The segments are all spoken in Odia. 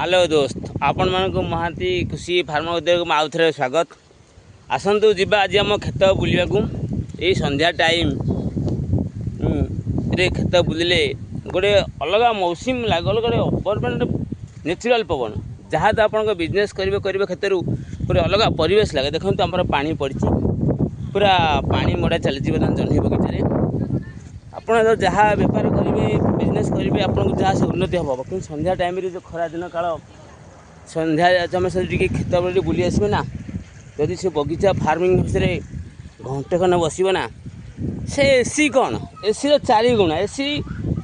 ହ୍ୟାଲୋ ଦୋସ୍ତ, ଆପଣମାନଙ୍କୁ ମହାନ୍ତି କୃଷି ଫାର୍ମ ଉଦ୍ୟୋଗକୁ ଆଉ ଥରେ ସ୍ୱାଗତ। ଆସନ୍ତୁ ଯିବା ଆଜି ଆମ କ୍ଷେତ ବୁଲିବାକୁ। ଏଇ ସନ୍ଧ୍ୟା ଟାଇମ୍ ରେ କ୍ଷେତ ବୁଲିଲେ ଗୋଟେ ଅଲଗା ମୌସୁମୀ ଲାଗେ, ଅଲଗା ଗୋଟେ ନ୍ୟାଚୁରାଲ୍ ପବନ। ଯାହା ତ ଆପଣଙ୍କ ବିଜନେସ୍ କରିବେ କରିବେ, କ୍ଷେତରୁ ଗୋଟେ ଅଲଗା ପରିବେଶ ଲାଗେ। ଦେଖନ୍ତୁ, ଆମର ପାଣି ପଡ଼ିଛି, ପୁରା ପାଣି ମଡ଼ା ଚାଲିଛି ବର୍ତ୍ତମାନ ଜହ୍ନି ବଗିଚାରେ। ଆପଣ ଯାହା ବେପାର କରିବେ, ବିଜନେସ୍ କରିବେ, ଆପଣଙ୍କୁ ଯାହା ସେ ଉନ୍ନତି ହେବ। କିନ୍ତୁ ସନ୍ଧ୍ୟା ଟାଇମ୍ରେ ଯେଉଁ ଖରା ଦିନ କାଳ ସନ୍ଧ୍ୟା ସମୟ ଟିକେ କ୍ଷେତ ଟିକେ ବୁଲି ଆସିବେ ନା, ଯଦି ସେ ବଗିଚା ଫାର୍ମିଂ ଭିତରେ ଘଣ୍ଟେ ଖଣ୍ଡେ ବସିବ ନା, ସେ ଏସି କ'ଣ, ଏସିର ଚାରିଗୁଣା। ଏସି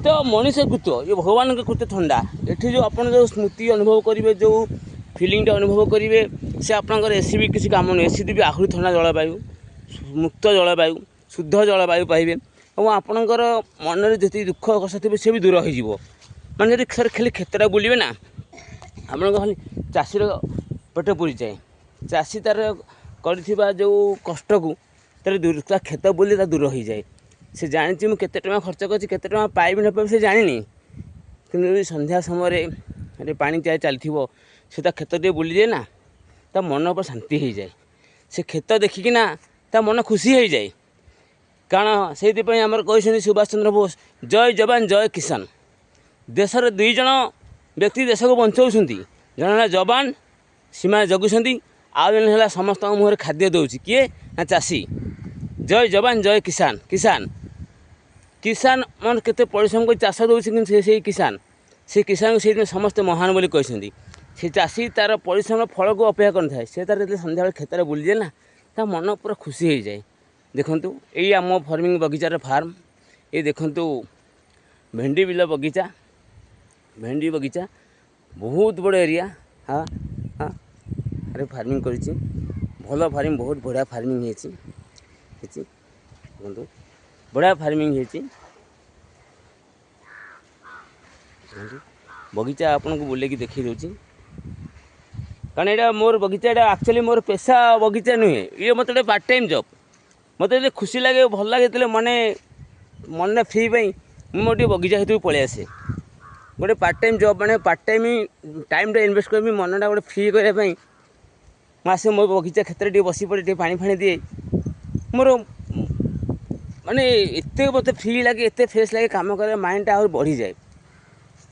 ତ ମଣିଷ କୃତ, ଇଏ ଭଗବାନଙ୍କ କୃତ ଥଣ୍ଡା। ଏଠି ଯେଉଁ ଆପଣ ଯେଉଁ ସ୍ମୃତି ଅନୁଭବ କରିବେ, ଯେଉଁ ଫିଲିଂଟା ଅନୁଭବ କରିବେ, ସେ ଆପଣଙ୍କର ଏସି ବି କିଛି କାମ ନୁହେଁ। ଏସି ବି ଆହୁରି ଥଣ୍ଡା ଜଳବାୟୁ, ମୁକ୍ତ ଜଳବାୟୁ, ଶୁଦ୍ଧ ଜଳବାୟୁ ପାଇବେ ଏବଂ ଆପଣଙ୍କର ମନରେ ଯେତିକି ଦୁଃଖ କଷ୍ଟ ଥିବ, ସେ ବି ଦୂର ହୋଇଯିବ। ମାନେ ଯଦି ଖାଲି କ୍ଷେତଟା ବୁଲିବେ ନା, ଆପଣଙ୍କ ଖାଲି ଚାଷୀର ପେଟ ପୁରିଯାଏ। ଚାଷୀ ତା'ର କରିଥିବା ଯେଉଁ କଷ୍ଟକୁ ତାର ତା କ୍ଷେତ ବୁଲି ତା ଦୂର ହୋଇଯାଏ। ସେ ଜାଣିଛି ମୁଁ କେତେ ଟଙ୍କା ଖର୍ଚ୍ଚ କରିଛି, କେତେ ଟଙ୍କା ପାଇବି ନ ପାଇବି ସେ ଜାଣିନି। କିନ୍ତୁ ଯଦି ସନ୍ଧ୍ୟା ସମୟରେ ପାଣି ଚାଲିଥିବ, ସେ ତା କ୍ଷେତ ଟିକେ ବୁଲିଯାଏ ନା, ତା ମନ ଉପରେ ଶାନ୍ତି ହେଇଯାଏ। ସେ କ୍ଷେତ ଦେଖିକିନା ତା ମନ ଖୁସି ହେଇଯାଏ। କାରଣ ସେଇଥିପାଇଁ ଆମର କହିଛନ୍ତି ସୁଭାଷ ଚନ୍ଦ୍ର ବୋଷ, ଜୟ ଯବାନ ଜୟ କିଷାନ। ଦେଶର ଦୁଇ ଜଣ ବ୍ୟକ୍ତି ଦେଶକୁ ବଞ୍ଚଉଛନ୍ତି। ଜଣେ ହେଲା ଯବାନ, ସୀମା ଜଗୁଛନ୍ତି, ଆଉ ଜଣେ ହେଲା ସମସ୍ତଙ୍କ ମୁହଁରେ ଖାଦ୍ୟ ଦେଉଛି। କିଏ ନା ଚାଷୀ। ଜୟ ଯବାନ ଜୟ କିଷାନ। କିଷାନ, କିଷାନ ମାନେ କେତେ ପରିଶ୍ରମ କରି ଚାଷ ଦେଉଛି, କିନ୍ତୁ ସେ ସେଇ କିଷାନ, ସେ କିଷାନକୁ ସେଇଥିପାଇଁ ସମସ୍ତେ ମହାନ ବୋଲି କହିଛନ୍ତି। ସେ ଚାଷୀ ତା'ର ପରିଶ୍ରମର ଫଳକୁ ଅପେକ୍ଷା କରିଥାଏ। ସେ ତା'ର ଯେତେବେଳେ ସନ୍ଧ୍ୟାବେଳେ କ୍ଷେତରେ ବୁଲିଯାଏ ନା, ତା ମନ ପୁରା ଖୁସି ହେଇଯାଏ। ଦେଖନ୍ତୁ, ଏଇ ଆମ ଫାର୍ମିଂ ବଗିଚାର ଫାର୍ମ। ଏଇ ଦେଖନ୍ତୁ ଭେଣ୍ଡି ବିଲ ବଗିଚା, ଭେଣ୍ଡି ବଗିଚା ବହୁତ ବଡ଼ ଏରିଆ। ହଁ ହଁ ଆରେ ଫାର୍ମିଂ କରିଛି, ଭଲ ଫାର୍ମିଂ, ବହୁତ ବଢ଼ିଆ ଫାର୍ମିଂ ହେଇଛି। ଦେଖନ୍ତୁ, ବଢ଼ିଆ ଫାର୍ମିଂ ହେଇଛି। ଦେଖନ୍ତୁ, ବଗିଚା ଆପଣଙ୍କୁ ବୁଲେଇକି ଦେଖେଇ ଦେଉଛି। କାରଣ ଏଇଟା ମୋର ବଗିଚା, ଏଇଟା ଆକ୍ଚୁଆଲି ମୋର ପେସା ବଗିଚା ନୁହେଁ, ଇଏ ମୋତେ ଗୋଟେ ପାର୍ଟ ଟାଇମ୍ ଜବ୍। ମୋତେ ଯେତେ ଖୁସି ଲାଗେ, ଭଲ ଲାଗେ, ଯେତେବେଳେ ମନେ ମନେ ଫ୍ରି ପାଇଁ ମୁଁ ମୋର ଟିକେ ବଗିଚା ଭିତରକୁ ପଳେଇ ଆସେ। ଗୋଟେ ପାର୍ଟ ଟାଇମ୍ ଜବ୍, ମାନେ ପାର୍ଟ ଟାଇମ୍ ଟାଇମ୍ଟା ଇନଭେଷ୍ଟ କରିବି, ମନଟା ଗୋଟେ ଫ୍ରି କରିବା ପାଇଁ ମୁଁ ଆସେ ମୋ ବଗିଚା କ୍ଷେତରେ ଟିକେ ବସି ପଡ଼େ, ଟିକେ ପାଣି ଫାଣି ଦିଏ। ମୋର ମାନେ ଏତେ ମୋତେ ଫ୍ରି ଲାଗେ, ଏତେ ଫ୍ରେଶ୍ ଲାଗେ, କାମ କରିବା ମାଇଣ୍ଡଟା ଆହୁରି ବଢ଼ିଯାଏ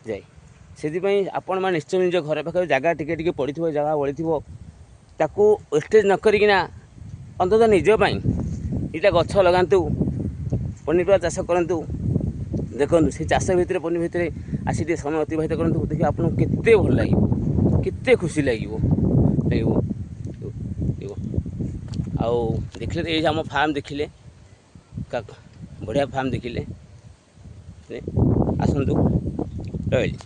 ଯାଏ। ସେଥିପାଇଁ ଆପଣମାନେ ନିଶ୍ଚୟ ନିଜ ଘର ପାଖରେ ଜାଗା ଟିକେ ଟିକେ ପଡ଼ିଥିବ, ଜାଗା ବଳିଥିବ, ତାକୁ ୱେଷ୍ଟେଜ୍ ନ କରିକିନା ଅନ୍ତତଃ ନିଜ ପାଇଁ ଦୁଇଟା ଗଛ ଲଗାନ୍ତୁ, ପନିପରିବା ଚାଷ କରନ୍ତୁ। ଦେଖନ୍ତୁ, ସେ ଚାଷ ଭିତରେ, ପନିପରିବା ଭିତରେ ଆସି ଟିକେ ସମୟ ଅତିବାହିତ କରନ୍ତୁ। ଦେଖିବେ ଆପଣଙ୍କୁ କେତେ ଭଲ ଲାଗିବ, କେତେ ଖୁସି ଲାଗିବ। ଆଉ ଦେଖିଲେ ତ ଏଇ ଆମ ଫାର୍ମ ଦେଖିଲେ, ବଢ଼ିଆ ଫାର୍ମ ଦେଖିଲେ। ଆସନ୍ତୁ, ରହିଲି।